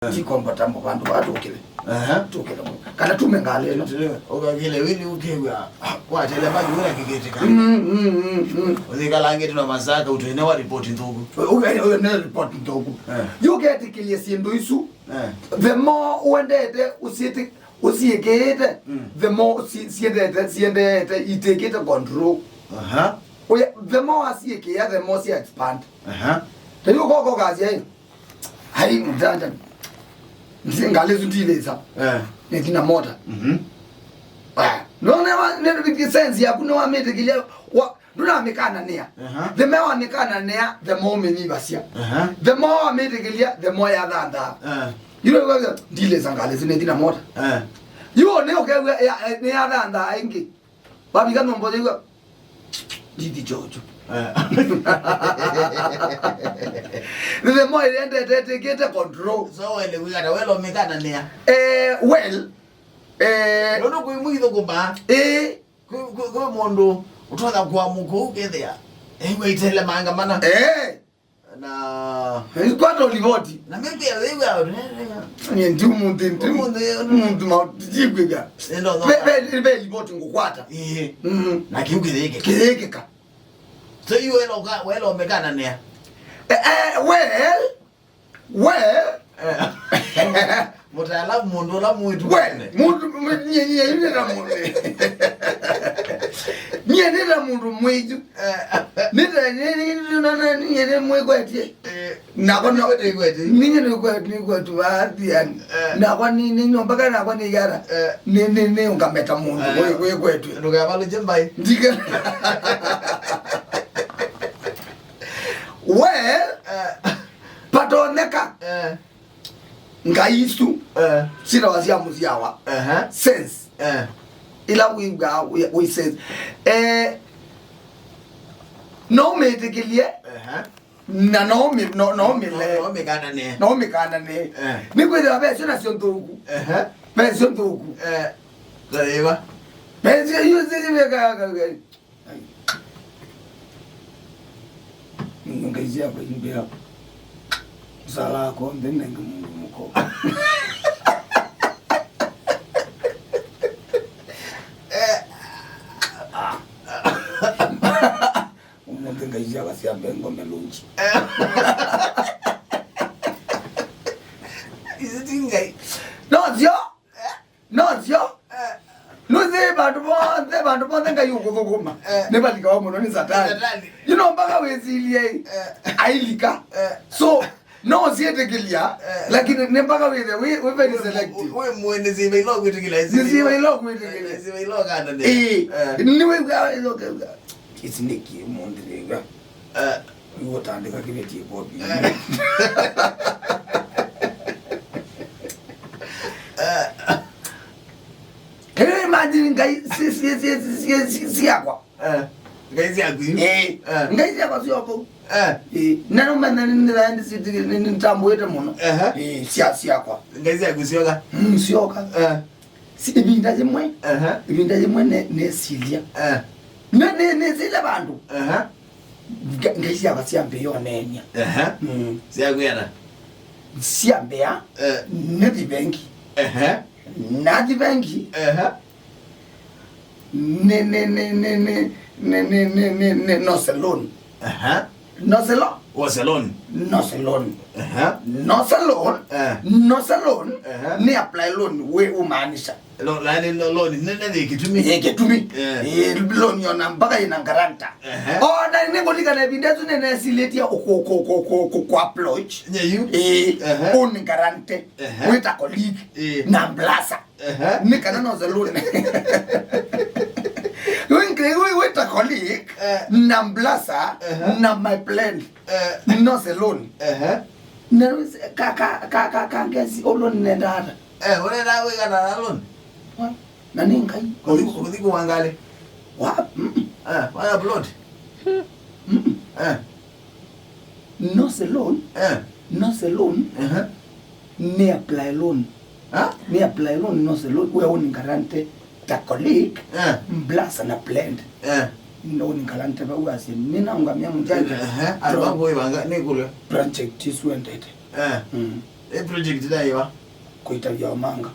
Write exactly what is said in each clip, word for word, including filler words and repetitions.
Tikombata mo vandũ vaa tũkĩle. Aha. Tũkĩle mo. Kana tume ngalĩ ĩno. Ũkakĩle wĩni ũkĩw'a, ah, kwatele maki wĩra kĩkĩtĩka. Mm, mm, mm, mm. Ũthikalangĩte na masaka ũtũine wa ripoti nthũku. Ũyũ nĩ ripoti nthũku. Eh. Yu ũketĩkĩlye syĩndũ isu. Eh. The more ũendete ũsiĩtĩ-, ũsiĩkĩĩte, mm, the more si-, siendete, siendete itĩkĩte control. Aha. Ũya, the more wasiĩkĩa, the more sia expand. Aha. Ta yu koko kasya ĩ. Ai, mtata. Ngalĩ isu ndilĩsa. Eh. Nĩthi na mota. Mhm. Ah, no, ne wa, ne, ne sense yaku nĩwamĩtĩkĩlya, wa, ndũnamĩkananĩa. Aha. The more wamĩkananĩa, the more ũmĩnyivasya. Aha. The more wamĩtĩkĩlya, the more yathanthaa. Eh. Yu nĩwĩw'a ndilĩsa ngalĩ isu nĩthi na mota. Eh. Yu nĩ ũkew'a ya, nĩyathanthaa ĩngĩ. Wavika nyũmba ũyĩw'a. Ndithi chocho. Eh. The more ĩendete ĩtĩkĩte control. So wele wĩkata, wele ũmĩkananĩa. Eh, well, eh, nũndũ kwĩ mwĩthũkũma. Eh. Kwĩ, kwĩ, kwĩ mũndũ ũtonya kũamũka ũkethĩa. Eĩw'a itelemanga mana. Eh. Na kwata livoti. Na mimi ya wewe ya. Nye ndi munthi, ndi munthi, munthi ma tijikwega. Ndio, ndio. Be, be, be livoti ngukwata. Eh. Mhm. Na kiu kĩyĩkĩka. Kĩyĩkĩka. So you welo ka, welo mekana nea. Eh, eh, well, well. Eh. Mũtaalamu mũndũ ũla mwĩtu. We, mũndũ, mũ-, nyie, nyie, nyie nĩ ta mũndũ. Nyie nĩ ta mũndũ mwĩtu. Eh. Nĩ ta, nĩ, nĩ, nĩ, nĩ, nĩ, nyie nĩ mwĩkwetye. Eh. Nakwa no, nĩ mwĩkwetye. Nĩ nyie nĩ kwetye, nĩ kwetye, baadhi yani. Eh. Nakwa nĩ, nĩ nyomba kana nakwa nĩ yara. Eh. Nĩ, nĩ, nĩ ũngameta mũndũ, eh, wĩ, wĩ kwetye. Ndũkavalũkye mbai. Ndika. Well, eh, patonyeka. Eh. Ngai isu, eh, syĩtawa sya mũsyawa. Ehe. Sense. Eh. Ila wĩw'aa wĩ, wĩ sense. Eh, no ũmĩtĩkĩlye, ehe, na no ũmĩ-, no, no ũmĩle. No, no ũmĩkananĩe. No ũmĩkananĩe. Eh. Nĩkwĩthĩwa ve syo nasyo nthũku. Ehe. Ve syo nthũku. Eh. Thaiwa. Ve syo yu sisi veka. Ai. Ngai syakwa imbĩa. Mũsala wakwa onthe nenge mũndũ mũko. Ũmũnthĩ ngai syakwa syambe ngome lunji. Isu ti ngai. No syo. No syo. Eh. Nũsĩ vandũ vonthe, vandũ vonthe Ngai ũkũthũkũma. Eh. Nĩvalikawa mũno nĩ Satani. Satani. You know, mpaka wĩsilie, eh, ailika. Eh. So, no ũsyĩtĩkĩlya, eh, lakini nĩ mpaka wĩthe wĩ, wĩ very selective. Wĩ mwene siva ilo kwĩtĩkĩla. Nĩ siva ilo kwĩtĩkĩla. Siva ilo kana nĩ. Ĩĩ. Eh. Nĩwĩw'a, ĩlo kew'a. Ĩsi nĩkĩ mũndũ wĩw'a. Eh. Nĩw'o ũtandĩka kĩveti ĩkopi. Eh. Can you imagine ngai si, si, si, si, si, si, syakwa? Eh. Ngai syaku yu? Eh. Eh. Ngai syakwa syoko. Eh. Eh. Na nũmanya nĩ, nĩ, nĩ, nĩ, nĩtambũĩte mũno. Ehe. Eh, sya, syakwa. Ngai syaku syoka? Mm, syoka. Eh. Si, ĩvinda yĩmwe, aha, ĩvinda yĩmwe ne-, nesilya. Eh. Ne-, ne-, nesile vandũ. Aha. Nga-, ngai syakwa syambĩĩa ũneenya. Aha. Mm. Syakwĩana? Syambĩa, eh, nĩthi vengi. Aha. Nathi vengi. Aha. Nĩ, nĩ, nĩ, nose loan. Aha. Nose loan. Wose loan. Nose loan. Aha. Nose loan. Eh. Nose loan. Aha. Nĩ apply loan wĩ ũmaanisha. Lo-, yani lo-, loan nene nĩ kĩtumi. Ĩ kĩtumi. Eh. Ĩ loan yona mpaka ĩna guarantor. Aha. Ona nĩ kũlikana ĩvinda ĩsu nene silĩtie kũ, kũ, kũ, kũ, kũ, kũ approach. Nye yu. Ĩ, aha, ũnĩ guarantee. Aha. Wĩta colleague. Ĩ. Na blasa. Ehe. Nĩ kana nose loan. Wĩ, wĩ, wĩta colleague, eh, na blasa, ehe, na my friend. Eh. Nose loan. Ehe. Na ka, ka, ka, ka, ka ngesi, o loan nenda ata? Eh, ũrenda wĩkana na loan? Wa? Na nĩ Ngai. Kũthi, kũthi kũwa ngalĩ. Wa? Mm. Eh, wa upload. Mm. Eh. Nose loan. Eh. Nose loan. Ehe. Nĩ apply loan. Ha? Nĩ apply loan, nose loan. We ũnĩ guarantee ta colleague. Eh. Plus na blend. Eh. Nĩ ũnĩ guarantee vau asye. Nĩnaũngamĩa mũjanja. Ehe. Andũ akwĩvanga nĩ kũlya. Project ĩsu endete. Eh. Mm. Ĩ project ĩla yĩva? Kũitavya ũmanga.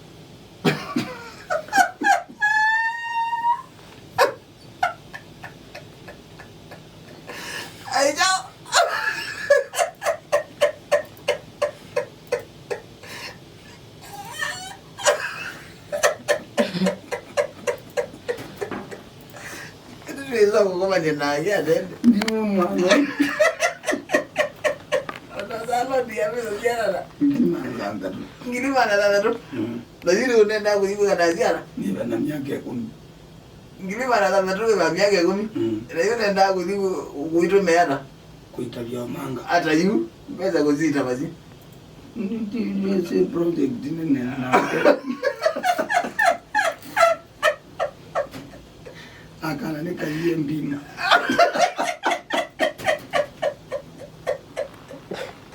Aicho. Ĩndĩ twĩsa kũkomany'a nake atende. Ndimũmwanga. Ona saloni ya mĩso sianana. Ngili magana thanthatũ. Ngili magana thanthatũ? Mm. Na yu nĩũnendaa kũthi kwĩka na siana? Nĩva na myaka ĩkũmi. Ngili magana thanthatũ wĩva myaka ĩkũmi? Mm. Na yu nendaa kũthi kũ-, kũitũmĩa ata? Kũitavya ũmanga. Ata yu? Mbesa kũsita masi. Ndi-, ndi-, ndi-, si project nene nake. Akana nĩ kaiye mbima.